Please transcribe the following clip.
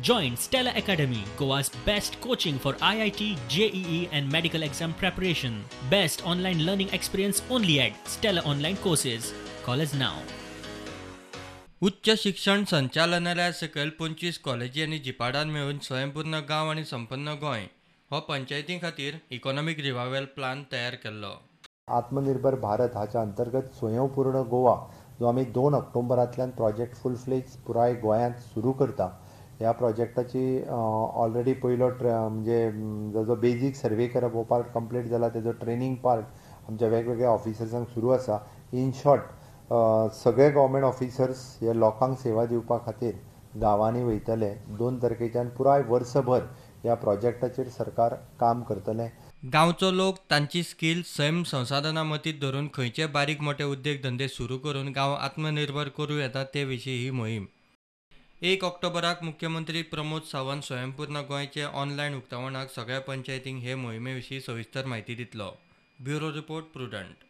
Join Stella Academy, Goa's best coaching for IIT, JEE and medical exam preparation. Best online learning experience only at Stella Online Courses. Call us now. उच्च शिक्षण संचालनालया सकयल 25 कॉलेजी आनी जिपाडान मेळून स्वयंपूर्ण गांव आनी संपन्न गोंय हो पंचायती खातीर इकॉनॉमीक रिवायवल प्लान तयार केल्लो. आत्मनिर्भर भारत हाच्या अंतर्गत स्वयंपूर्ण गोवा जो आमी 2 ऑक्टोबरांतल्यान प्रोजेक्ट फूल फ्लेज पुराय गोंयांत सुरू करता. ह्या प्रोजेक्टाची ऑलरेडी पयलो म्हणजे जो बेजीक सर्वे करप हो पार्ट कंप्लीट जाला. तेजो ट्रेनींग पार्ट आमच्या वेगवेगळ्या ऑफिसर्सांक सुरू आसा. इन शॉर्ट सगळे गव्हर्मेंट ऑफिसर्स हे लोकांक सेवा दिवपा खातीर गांवांनी वयतले. 2 तारखेच्यान पुराय वर्सभर ह्या प्रोजेक्टाचेर सरकार काम करतलें. गांवचो लोक तांची स्कील सैम संसाधनां मतींत धरून खंयचे बारीक मोटे उद्देग धंदे सुरू करून गांव आत्मनिर्भर करूं येता ते विशीं ही मोहीम. 1 ऑक्टोबराक मुख्यमंत्री प्रमोद सावंत स्वयंपूर्ण गोंयचे ऑनलायन उक्तावणाक सगळ्या पंचायतींक हे मोहिमे विशीं सविस्तर म्हायती दितलो. Bureau report, Prudent.